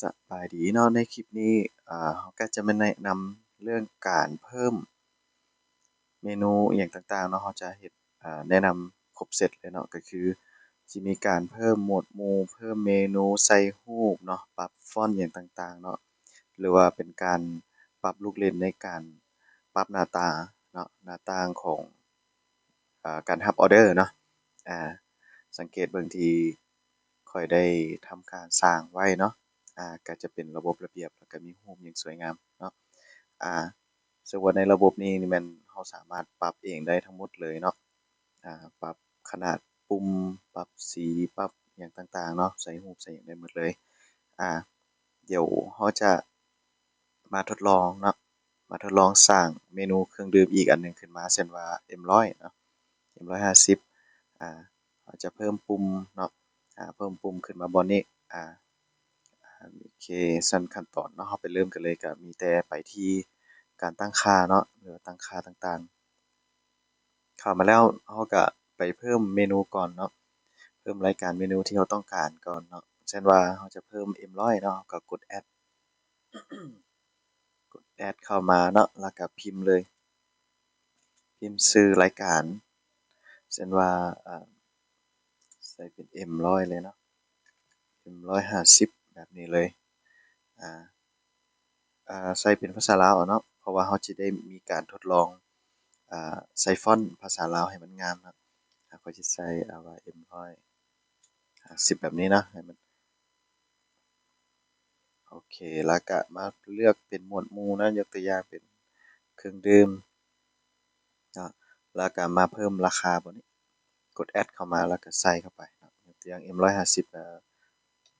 ສະບາຍດີເນາະ ໃນຄລິບນີ້ ອາ ເຮົາກະຈະມາແນະນຳເລື່ອງການເພີ່ມເມນູອີ່ຫຍັງຕ່າງໆເນາະ ເຮົາຈະເຮັດ ອາ ແນະນຳຄົບເຊັດເລີຍເນາະ ກະຄືຊິມີການເພີ່ມໝວດໝູ່ ເພີ່ມເມນູ ໃສ່ຮູບເນາະ ປັບຟອນອີ່ຫຍັງຕ່າງໆເນາະ ຫຼືວ່າເປັນການປັບລູກຫຼິ້ນໃນການປັບໜ້າຕາເນາະ ໜ້າຕ່າງຂອງ ອາ ການຮັບອໍເດີເນາະ ອາ ສັງເກດເບິ່ງທີ່ຂ້ອຍໄດ້ທຳການສ້າງໄວ້ເນາະ ອາ ກະຈະເປັນລະບົບລະບຽບ ແລ້ວກະມີຮູບຢ່າງສວຍງາມເນາະ ອາ ເຊິ່ງວ່າໃນລະບົບນີ້ນີ້ແມ່ນເຮົາສາມາດປັບເອງໄດ້ທັງໝົດເລີຍເນາະ ອາ ປັບຂະໜາດປຸ່ມ ປັບສີ ປັບຫຍັງຕ່າງໆເນາະ ໃສ່ຮູບໃສ່ຫຍັງໄດ້ໝົດເລີຍ ອາ ດຽວເຮົາຈະມາທົດລອງເນາະ ມາທົດລອງສ້າງເມນູເຄື່ອງດື່ມອີກອັນໜຶ່ງຂຶ້ນມາ ເຊັ່ນວ່າ ເອັມຮ້ອຍເນາະ ເອັມຮ້ອຍຫ້າສິບ ອາ ເຮົາຈະເພີ່ມປຸ່ມເນາະ ອາ ເພີ່ມປຸ່ມຂຶ້ນມາບ່ອນນີ້ ອາ ໂອເຄ ຊັ້ນຂັ້ນຕອນເນາະ ເຮົາໄປເລີ່ມກັນເລີຍ ກະມີແຕ່ໄປທີ່ການຕັ້ງຄ່າເນາະ ຫຼືວ່າຕັ້ງຄ່າຕ່າງໆ ເຂົ້າມາແລ້ວເຮົາກະໄປເພີ່ມເມນູກ່ອນເນາະ ເພີ່ມລາຍການເມນູທີ່ເຮົາຕ້ອງການກ່ອນເນາະ ເຊັ່ນວ່າເຮົາຈະເພີ່ມເອັມຮ້ອຍເນາະ ເຮົາກະກົດແອັດ ກົດແອັດເຂົ້າມາເນາະ ແລ້ວກະພິມເລີຍ ພິມຊື່ລາຍການ ເຊັ່ນວ່າ ອາ ໃສ່ເປັນເອັມຮ້ອຍເລີຍເນາະ ເອັມຮ້ອຍຫ້າສິບ ແບບນີ້ເລີຍ ອາ ອາ ໃສ່ເປັນພາສາລາວເອົາເນາະ ເພາະວ່າເຮົາຈະໄດ້ມີການທົດລອງ ອາ ໃສ່ຟອນພາສາລາວໃຫ້ມັນງາມເນາະ ອາ ຂ້ອຍຈະໃສ່ເອົາວ່າເອັມຮ້ອຍຫ້າສິບ ແບບນີ້ເນາະ ໃຫ້ມັນ ໂອເຄ ແລ້ວກະມາເລືອກເປັນໝວດໝູ່ເນາະ ຍົກຕົວຢ່າງເປັນເຄື່ອງດື່ມເນາະ ແລ້ວກະມາເພີ່ມລາຄາບ່ອນນີ້ ກົດແອັດເຂົ້າມາ ແລ້ວກະໃສ່ເຂົ້າໄປເນາະ ຍົກຕົວຢ່າງເອັມຮ້ອຍຫ້າສິບ ກະ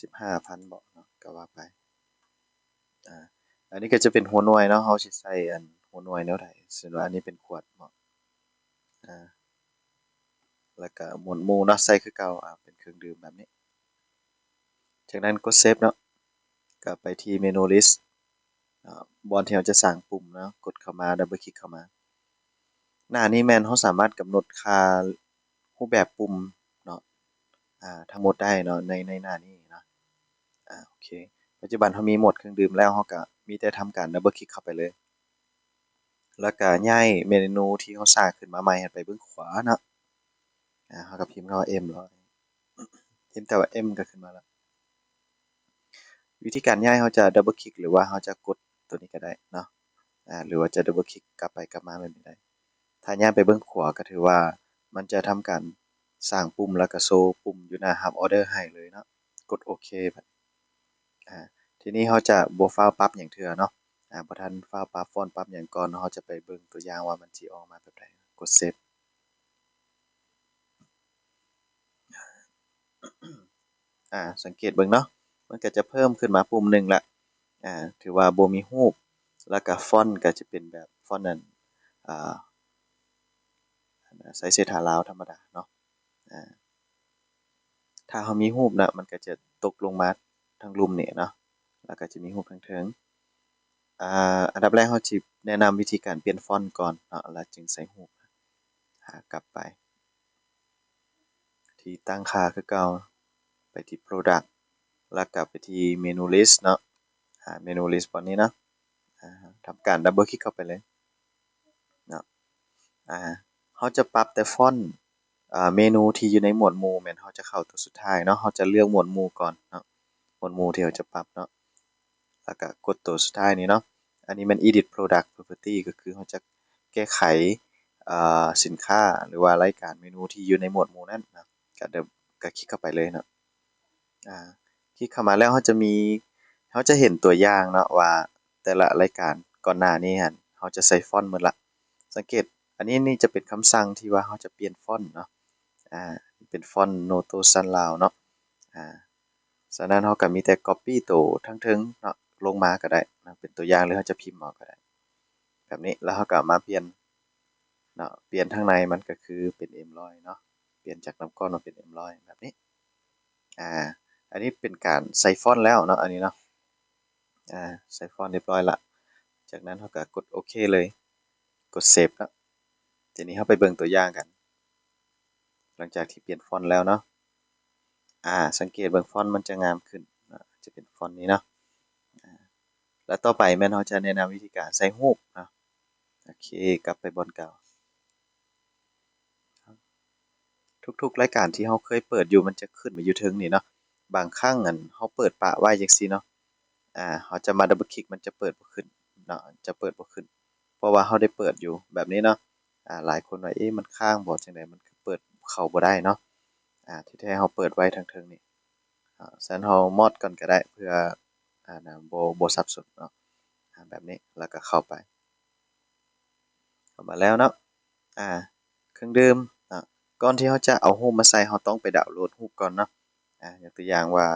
ສິບຫ້າພັນເບາະເນາະ ກະວ່າໄປ ອາ ອັນນີ້ກະຈະເປັນຫົວໜ່ວຍເນາະ ເຮົາຊິໃສ່ອັນຫົວໜ່ວຍແນວໃດ ເຊັ່ນວ່າອັນນີ້ເປັນຂວດເບາະ ອາ ແລ້ວກະໝວດໝູ່ເນາະ ໃສ່ຄືເກົ່າ ອາ ເປັນເຄື່ອງດື່ມແບບນີ້ ຈາກນັ້ນກົດເຊບເນາະ ກະໄປທີ່ເມນູລິດ ອາ ບ່ອນທີ່ເຮົາຈະສ້າງປຸ່ມເນາະ ກົດເຂົ້າມາ ດັບເບິນຄລິກເຂົ້າມາ ໜ້ານີ້ແມ່ນເຮົາສາມາດກຳນົດຄ່າຮູບແບບປຸ່ມເນາະ ອາ ທັງໝົດໄດ້ເນາະ ໃນ ໃນໜ້ານີ້ເນາະ ອາ ໂອເຄ ປັດຈຸບັນເຮົາມີໝວດເຄື່ອງດື່ມແລ້ວ ເຮົາກະມີແຕ່ທຳການດັບເບິນຄລິກເຂົ້າໄປເລີຍ ແລ້ວກະຍ້າຍເມນູທີ່ເຮົາສ້າງຂຶ້ນມາໃໝ່ຫັ້ນໄປເບື້ອງຂວາເນາະ ອາ ເຮົາກະພິມເຂົ້າວ່າເອັມຮ້ອຍ ພິມແຕ່ວ່າເອັມກະຂຶ້ນມາລະ ວິທີການຍ້າຍເຮົາຈະດັບເບິນຄລິກ ຫຼືວ່າເຮົາຈະກົດໂຕນີ້ກະໄດ້ເນາະ ອາ ຫຼືວ່າຈະດັບເບິນຄລິກກັບໄປກັບມາແບບນີ້ໄດ້ ຖ້າຍ້າຍໄປເບື້ອງຂວາກະຖືວ່າມັນຈະທຳການສ້າງປຸ່ມ ແລ້ວກະໂຊປຸ່ມຢູ່ໜ້າຮັບອໍເດີໃຫ້ເລີຍເນາະ ກົດໂອເຄ ບາດ ອາ ທີນີ້ເຮົາຈະບໍ່ຟ້າວປັບຫຍັງເທື່ອເນາະ ອາ ບໍ່ທັນຟ້າວປັບຟອນປັບຫຍັງກ່ອນ ເຮົາຈະໄປເບິ່ງຕົວຢ່າງວ່າມັນຊິອອກມາແບບໃດ ກົດເຊບ ອາ ສັງເກດເບິ່ງເນາະ ມັນກະຈະເພີ່ມຂຶ້ນມາປຸ່ມໜຶ່ງລະ ອາ ຖືວ່າບໍ່ມີຮູບ ແລ້ວກະຟອນກະຈະເປັນແບບຟອນອັນ ອາ ໃຊ້ເສດຖາລາວທຳມະດາເນາະ ອາ ຖ້າເຮົາມີຮູບນະ ມັນກະຈະຕົກລົງມາທາງລຸ່ມນີ້ເນາະ ແລ້ວກະຈະມີຮູບທາງເທິງ ອາ ອັນດັບແລກເຮົາຊິແນະນຳວິທີການປ່ຽນຟອນກ່ອນເນາະ ແລ້ວຈຶ່ງໃສ່ຮູບ ຫາກັບໄປທີ່ຕັ້ງຄ່າຄືເກົ່າ ໄປທີ່ໂປຣດັກ ແລ້ວກະໄປທີ່ເມນູລິດເນາະ ອາ ເມນູລິດບ່ອນນີ້ເນາະ ອາ ທຳການດັບເບິນຄລິກເຂົ້າໄປເລີຍເນາະ ອາ ເຮົາຈະປັບແຕ່ຟອນ ອາ ເມນູທີ່ຢູ່ໃນໝວດໝູ່ ແມ່ນເຮົາຈະເຂົ້າໂຕສຸດທ້າຍເນາະ ເຮົາຈະເລືອກໝວດໝູ່ກ່ອນເນາະ ໝວດໝູ່ທີ່ເຮົາຈະປັບເນາະ ແລ້ວກະກົດໂຕສຸດທ້າຍນີ້ເນາະ ອັນນີ້ແມ່ນ Edit Product Property ກະຄືເຮົາຈະແກ້ໄຂ ອາ ສິນຄ້າ ຫຼືວ່າລາຍການເມນູທີ່ຢູ່ໃນໝວດໝູ່ນັ້ນເນາະ ກະ ກະຄລິກເຂົ້າໄປເລີຍເນາະ ອາ ຄລິກເຂົ້າມາແລ້ວເຮົາຈະມີ ເຮົາຈະເຫັນຕົວຢ່າງເນາະວ່າແຕ່ລະລາຍການກ່ອນໜ້ານີ້ຫັ້ນ ເຮົາຈະໃສ່ຟອນໝົດລະ ສັງເກດ ອັນນີ້ນີ້ຈະເປັນຄຳສັ່ງທີ່ວ່າເຮົາຈະປ່ຽນຟອນເນາະ ອາ ເປັນຟອນໂນໂຕຊັ້ນລາວເນາະ ອາ ສະນັ້ນເຮົາກະມີແຕ່ກັອບປີ້ໂຕທາງເທິງເນາະ ລົງມາກະໄດ້ເນາະ ເປັນຕົວຢ່າງ ຫຼືເຮົາຈະພິມເອົາກະໄດ້ ແບບນີ້ ແລ້ວເຮົາກະມາປ່ຽນເນາະ ປ່ຽນທາງໃນມັນກະຄືເປັນເອັມຮ້ອຍເນາະ ປ່ຽນຈາກນ້ຳກ້ອນມາເປັນເອັມຮ້ອຍແບບນີ້ ອາ ອັນນີ້ເປັນການໃສ່ຟອນແລ້ວເນາະ ອັນນີ້ເນາະ ອາ ໃສ່ຟອນຮຽບຮ້ອຍລະ ຈາກນັ້ນເຮົາກະກົດໂອເຄເລີຍ ກົດເຊບເນາະ ທີນີ້ເຮົາໄປເບິ່ງຕົວຢ່າງກັນ ຫຼັງຈາກທີ່ປ່ຽນຟອນແລ້ວເນາະ ອາ ສັງເກດເບິ່ງຟອນມັນຈະງາມຂຶ້ນເນາະ ຈະເປັນຟອນນີ້ເນາະ ແລະຕໍ່ໄປແມ່ນເຮົາຈະແນະນຳວິທີການໃສ່ຮູບເນາະ. ໂອເຄ ກັບໄປບ່ອນເກົ່າ. ທຸກໆລາຍການທີ່ເຮົາເຄີຍເປີດຢູ່ ມັນຈະຂຶ້ນມາຢູ່ເທິງນີ້ເນາະ. ບາງຄັ້ງອັນ ເຮົາເປີດປະໄວ້ຈັ່ງຊີ້ເນາະ ອາ ເຮົາຈະມາດັບເບິນຄລິກ ມັນຈະເປີດບໍ່ຂຶ້ນເນາະ ຈະເປີດບໍ່ຂຶ້ນ ເພາະວ່າເຮົາໄດ້ເປີດຢູ່ແບບນີ້ເນາະ. ອາ ຫຼາຍຄົນວ່າ ເອ ມັນຄ້າງບໍ່ ຈັ່ງໃດ ມັນຄືເປີດເຂົ້າບໍ່ໄດ້ເນາະ. ອາ ທີ່ແທ້ເຮົາເປີດໄວ້ທາງເທິງນີ້. ອາ ສະນັ້ນເຮົາມອດກ່ອນກໍໄດ້ ເພື່ອ ອາ ບໍ່ ບໍ່ສັບສົນເນາະ. ອາ ແບບນີ້ ແລ້ວກໍເຂົ້າໄປ ເຂົ້າມາແລ້ວເນາະ. ອາ ເຄື່ອງດື່ມເນາະ ກ່ອນທີ່ເຮົາຈະເອົາຮູບມາໃສ່ ເຮົາຕ້ອງໄປດາວໂຫຼດຮູບກ່ອນເນາະ. ອາ ຍົກຕົວຢ່າງວ່າ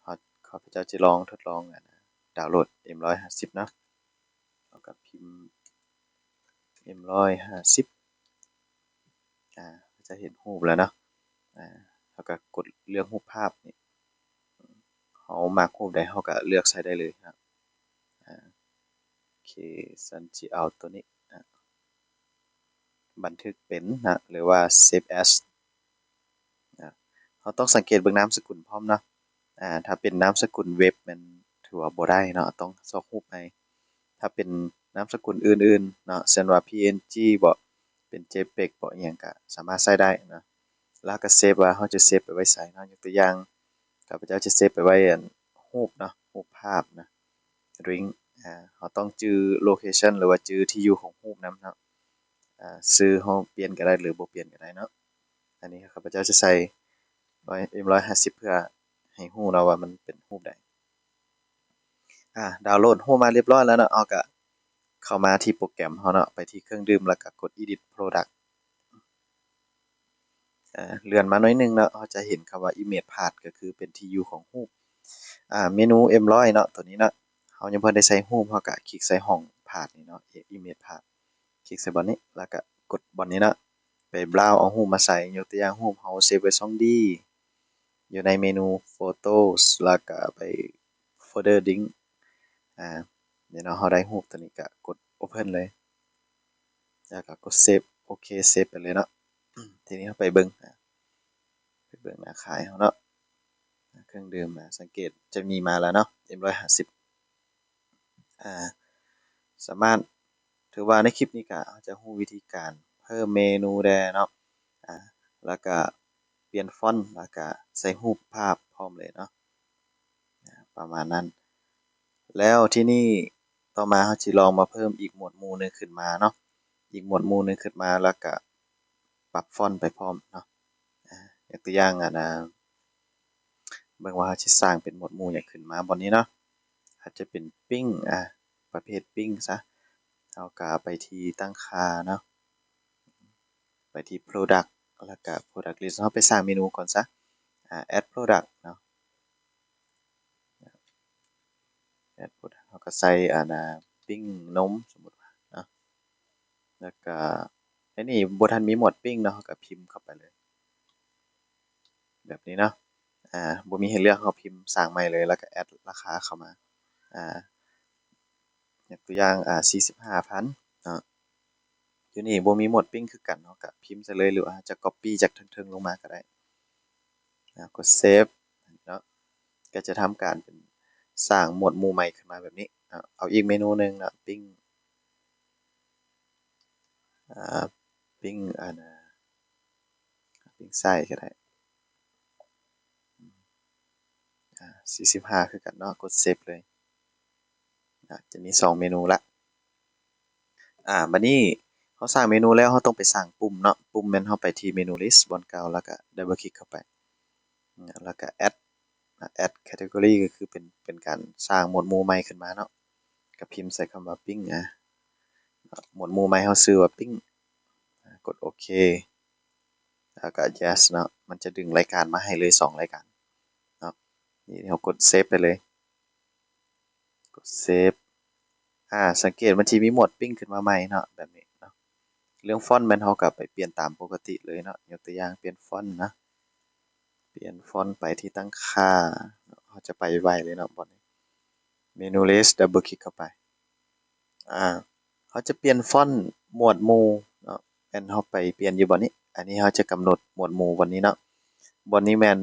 ເຮົາ ຂ້າພະເຈົ້າຈະລອງທົດລອງ ອາ ດາວໂຫຼດເອັມຮ້ອຍຫ້າສິບເນາະ. ເຮົາກໍພິມເອັມຮ້ອຍຫ້າສິບ ອາ ຈະເຫັນຮູບແລ້ວເນາະ. ອາ ເຮົາກໍກົດເລືອກຮູບພາບນີ້ ເຮົາມັກຮູບໃດເຮົາກໍເລືອກໃສ່ໄດ້ເລີຍເນາະ. ອາ ໂອເຄ ສັນຊິເອົາຕົວນີ້ ອາ ບັນທຶກເປັນນະ ຫຼືວ່າ save as ນະ. ເຮົາຕ້ອງສັງເກດເບິ່ງນາມສະກຸນພ້ອມເນາະ. ອາ ຖ້າເປັນນາມສະກຸນເວັບແມ່ນຖືວ່າບໍ່ໄດ້ເນາະ ຕ້ອງຊອກຮູບໃໝ່. ຖ້າເປັນນາມສະກຸນອື່ນໆເນາະ ເຊັ່ນວ່າ ພີເອັນຈີ ບໍ ເປັນ ເຈເປັກ ບໍ ອີ່ຫຍັງກະສາມາດໃຊ້ໄດ້ເນາະ. ແລ້ວເຮົາກະເຊບວ່າເຮົາຈະເຊບໄປໄວ້ໃສເນາະ. ຍົກຕົວຢ່າງ ຂ້າພະເຈົ້າຈະເຊບໄປໄວ້ອັນ ຮູບເນາະ ຮູບພາບນະ ລິ້ງ ອາ ເຮົາຕ້ອງຈື່ໂລເຄຊັນ ຫຼືວ່າຈື່ທີ່ຢູ່ຂອງຮູບນຳເນາະ. ອາ ຊື່ເຮົາປ່ຽນກໍໄດ້ ຫຼືບໍ່ປ່ຽນກໍໄດ້ເນາະ. ອັນນີ້ຂ້າພະເຈົ້າຈະໃສ່ເອັມຮ້ອຍຫ້າສິບ ເພື່ອໃຫ້ຮູ້ເນາະວ່າມັນເປັນຮູບໃດ. ອາ ດາວໂຫຼດຮູບມາຮຽບຮ້ອຍແລ້ວເນາະ ເຮົາກະເຂົ້າມາທີ່ໂປຣແກຣມເຮົາເນາະ ໄປທີ່ເຄື່ອງດື່ມ ແລ້ວກະກົດ Edit Product. ອາ ເລື່ອນມາໜ້ອຍໜຶ່ງເນາະ ເຮົາຈະເຫັນຄຳວ່າ Image Path ກໍຄືເປັນທີ່ຢູ່ຂອງຮູບ. ອາ ເມນູເອັມຮ້ອຍເນາະ ຕົວນີ້ເນາະ ເຮົາຍັງບໍ່ໄດ້ໃສ່ຮູບ ເຮົາກະຄລິກໃສ່ຫ້ອງ Path ນີ້ເນາະ Image Path ຄລິກໃສ່ບ່ອນນີ້ ແລ້ວກະກົດບ່ອນນີ້ເນາະ ໄປ browse ເອົາຮູບມາໃສ່. ຍົກຕົວຢ່າງ ຮູບເຮົາເຊບໄວ້ຊ່ອງ D ຢູ່ໃນເມນູ Photos ແລ້ວກະໄປ Folder Link. ອາ ນີ້ເນາະ ເຮົາໄດ້ຮູບຕົວນີ້ກະກົດ Open ເລີຍ ແລ້ວກະກົດ Save ໂອເຄ Save ໄປເລີຍເນາະ. ທີນີ້ເຮົາໄປເບິ່ງ ອາ ໄປເບິ່ງໜ້າຂາຍເຮົາເນາະ ເຄື່ອງດື່ມ ອາ ສັງເກດຈະມີມາແລ້ວເນາະ ເອັມຮ້ອຍຫ້າສິບ. ອາ ສາມາດ ຖືວ່າໃນຄລິບນີ້ກະເຮົາຈະຮູ້ວິທີການເພີ່ມເມນູແດ່ເນາະ ອາ ແລ້ວກະປ່ຽນຟອນ ແລ້ວກະໃສ່ຮູບພາບພ້ອມເລີຍເນາະ ອາ ປະມານນັ້ນ. ແລ້ວທີນີ້ຕໍ່ມາເຮົາຊິລອງມາເພີ່ມອີກໝວດໝູ່ໜຶ່ງຂຶ້ນມາເນາະ ອີກໝວດໝູ່ໜຶ່ງຂຶ້ນມາ ແລ້ວກະປັບຟອນໄປພ້ອມເນາະ. ອາ ຍົກຕົວຢ່າງ ອັນ ອາ ເບິ່ງວ່າເຮົາຊິສ້າງເປັນໝວດໝູ່ຫຍັງຂຶ້ນມາບ່ອນນີ້ເນາະ ອາດຈະເປັນປີ້ງ ອາ ປະເພດປີ້ງຊະ ເຮົາກະໄປທີ່ຕັ້ງຄ່າເນາະ ໄປທີ່ Product ແລ້ວກະ Product List ເຮົາໄປສ້າງເມນູກ່ອນຊະ ອາ Add Product ເນາະ Add Product ເຮົາກະໃສ່ ອັນ ອາ ປີ້ງນົມ ສົມມຸດວ່າເນາະ ແລ້ວກະ ໃນນີ້ບໍ່ທັນມີໝວດປີ້ງເນາະ ເຮົາກະພິມເຂົ້າໄປເລີຍ ແບບນີ້ເນາະ ອາ ບໍ່ມີໃຫ້ເລືອກ ເຮົາພິມສ້າງໃໝ່ເລີຍ ແລ້ວກະແອັດລາຄາເຂົ້າມາ ອາ ຍົກຕົວຢ່າງ ອາ ສີ່ສິບຫ້າພັນເນາະ ຢູ່ນີ້ບໍ່ມີໝວດປີ້ງຄືກັນ ເຮົາກະພິມໃສ່ເລີຍ ຫຼືວ່າຈະກັອບປີ້ຈາກເທິງໆລົງມາກໍໄດ້ ອາ ກົດ Save ເນາະ ກໍຈະທຳການເປັນສ້າງໝວດໝູ່ໃໝ່ຂຶ້ນມາແບບນີ້ເນາະ. ເອົາອີກເມນູໜຶ່ງເນາະ ປີ້ງ ອາ ປີ້ງ ອັນ ນະ ປີ້ງໄສ້ກໍໄດ້ ອາ ສີ່ສິບຫ້າຄືກັນເນາະ ກົດ Save ເລີຍ ອາ ຈະມີສອງເມນູລະ. ອາ ບາດນີ້ເຮົາສ້າງເມນູແລ້ວ ເຮົາຕ້ອງໄປສ້າງປຸ່ມເນາະ ປຸ່ມແມ່ນເຮົາໄປທີ່ເມນູ List ບ່ອນເກົ່າ ແລ້ວກະ Double Click ເຂົ້າໄປ ແລ້ວກະ Add ອາ Add Category ກໍຄືເປັນ ເປັນການສ້າງໝວດໝູ່ໃໝ່ຂຶ້ນມາເນາະ ກະພິມໃສ່ຄຳວ່າ Pink ອາ ໝວດໝູ່ໃໝ່ເຮົາຊື່ວ່າ Pink ອາ ກົດໂອເຄ ແລ້ວກະ Yes ເນາະ ມັນຈະດຶງລາຍການມາໃຫ້ເລີຍສອງລາຍການເນາະ. ນີ້ເຮົາກົດ Save ໄປເລີຍ ກົດ Save ອາ ສັງເກດມັນຊິມີໝວດ Pink ຂຶ້ນມາໃໝ່ເນາະ ແບບນີ້ເນາະ. ເລື່ອງຟອນແມ່ນເຮົາກໍໄປປ່ຽນຕາມປົກກະຕິເລີຍເນາະ ຍົກຕົວຢ່າງປ່ຽນຟອນນະ ປ່ຽນຟອນໄປທີ່ຕັ້ງຄ່າເນາະ ເຮົາຈະໄປໄວເລີຍເນາະ ບ່ອນນີ້ Menu List Double Click ເຂົ້າໄປ ອາ ເຮົາຈະປ່ຽນຟອນໝວດໝູ່ເນາະ ແມ່ນເຮົາໄປປ່ຽນຢູ່ບ່ອນນີ້ ອັນນີ້ເຮົາຈະກຳນົດໝວດໝູ່ບ່ອນນີ້ເນາະ ບ່ອນນີ້ແມ່ນ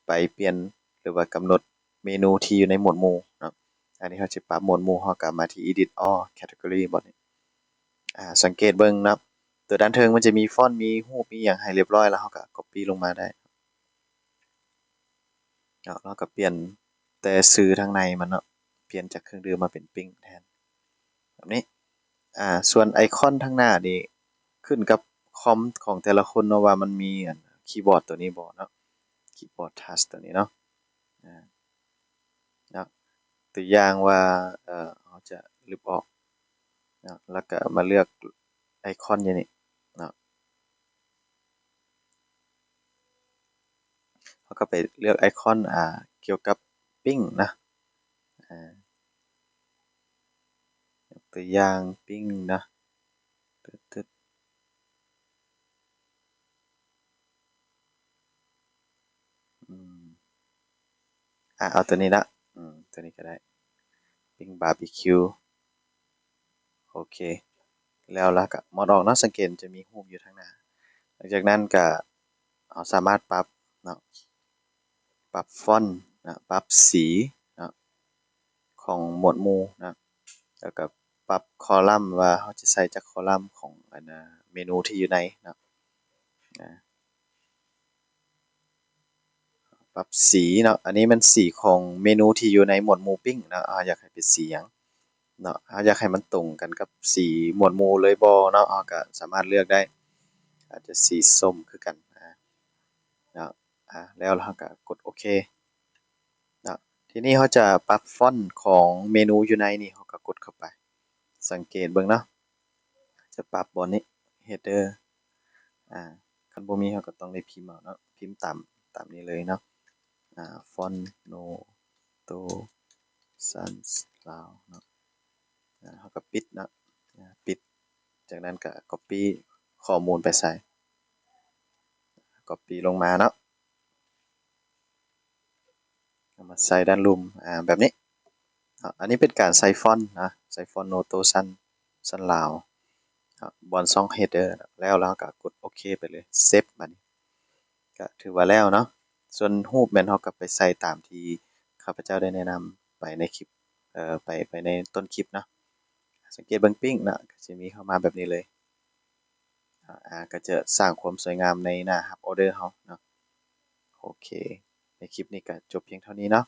ໄປປ່ຽນ ຫຼືວ່າກຳນົດເມນູທີ່ຢູ່ໃນໝວດໝູ່ເນາະ. ອັນນີ້ເຮົາຈະປັບໝວດໝູ່ ເຮົາກໍມາທີ່ Edit All Category ບ່ອນນີ້ ອາ ສັງເກດເບິ່ງເນາະ ຕົວດ້ານເທິງມັນຈະມີຟອນ ມີຮູບ ມີຫຍັງໃຫ້ລຽບຮ້ອຍ ແລ້ວເຮົາກໍ Copy ລົງມາໄດ້ເນາະ ເຮົາກໍປ່ຽນແຕ່ຊື່ທາງໃນມັນເນາະ ປ່ຽນຈາກເຄື່ອງດື່ມມາເປັນປີ້ງແທນ ແບບນີ້ ອາ ສ່ວນໄອຄອນທາງໜ້ານີ້ ຂຶ້ນກັບຄອມຂອງແຕ່ລະຄົນເນາະ ວ່າມັນມີອັນຄີບອດຕົວນີ້ບໍ່ເນາະ ຄີບອດທັດຕົວນີ້ເນາະ ອາ ເນາະ ຕົວຢ່າງວ່າ ເອີ ເຮົາຈະລຶບອອກເນາະ ແລ້ວກໍມາເລືອກໄອຄອນຢູ່ນີ້ເນາະ ເຮົາກໍໄປເລືອກໄອຄອນ ອາ ກ່ຽວກັບປີ້ງນະ ອາ ຍົກຕົວຢ່າງປີ້ງນະ ຕຶດໆ ອືມ ອາ ເອົາຕົວນີ້ລະ ອືມ ຕົວນີ້ກໍໄດ້ ປີ້ງບາບີຄິວ ໂອເຄ ແລ້ວລະກະໝົດອອກເນາະ ສັງເກດຈະມີຮູບຢູ່ທາງໜ້າ ຫຼັງຈາກນັ້ນກະເຮົາສາມາດປັບເນາະ ປັບຟອນນະ ປັບສີເນາະ ຂອງໝວດໝູ່ນະ ແລ້ວກະປັບຄໍລັມວ່າເຮົາຈະໃສ່ຈັກຄໍລັມຂອງອັນນະ ເມນູທີ່ຢູ່ໃນເນາະ ອາ ປັບສີເນາະ ອັນນີ້ແມ່ນສີຂອງເມນູທີ່ຢູ່ໃນໝວດໝູ່ປີ້ງເນາະ ເຮົາຢາກໃຫ້ເປັນສີຫຍັງເນາະ ເຮົາຢາກໃຫ້ມັນຕົງກັນກັບສີໝວດໝູ່ເລີຍບໍ່ເນາະ ເຮົາກໍສາມາດເລືອກໄດ້ ອາດຈະສີສົ້ມຄືກັນ ອາ ເນາະ ອາ ແລ້ວເຮົາກໍກົດໂອເຄເນາະ ທີນີ້ເຮົາຈະປັບຟອນຂອງເມນູຢູ່ໃນນີ້ ເຮົາກໍກົດເຂົ້າໄປ ສັງເກດເບິ່ງເນາະ ຈະປັບບ່ອນນີ້ ເຮດເດີ ອາ ຄັນບໍ່ມີເຮົາກໍຕ້ອງໄດ້ພິມເອົາເນາະ ພິມຕາມ ຕາມນີ້ເລີຍເນາະ ອາ ຟອນໂນໂຕຊັນລາວເນາະ ອາ ເຮົາກໍປິດເນາະ ອາ ປິດ ຈາກນັ້ນກໍກັອບປີ້ຂໍ້ມູນໄປໃສ່ ກັອບປີ້ລົງມາເນາະ ເອົາມາໃສ່ດ້ານລຸ່ມ ອາ ແບບນີ້ເນາະ ອັນນີ້ເປັນການໃສ່ຟອນນະ ໃສ່ຟອນໂນໂຕຊັນ ຊັ້ນລາວເນາະ ບ່ອນຊ່ອງເຮດເດີ ແລ້ວເຮົາກໍກົດໂອເຄໄປເລີຍ ເຊບ ບາດນີ້ ກະຖືວ່າແລ້ວເນາະ ສ່ວນຮູບແມ່ນເຮົາກໍໄປໃສ່ຕາມທີ່ຂ້າພະເຈົ້າໄດ້ແນະນຳໄປໃນຄລິບ ເອີ ໄປ ໄປໃນຕົ້ນຄລິບເນາະ ສັງເກດເບິ່ງປີ້ງເນາະ ກໍຈະມີເຂົ້າມາແບບນີ້ເລີຍ ອາ ກໍຈະສ້າງຄວາມສວຍງາມໃນໜ້າຮັບອໍເດີເຮົາເນາະ ໂອເຄ ໃນຄລິບນີ້ກໍຈົບພຽງເທົ່ານີ້ເນາະ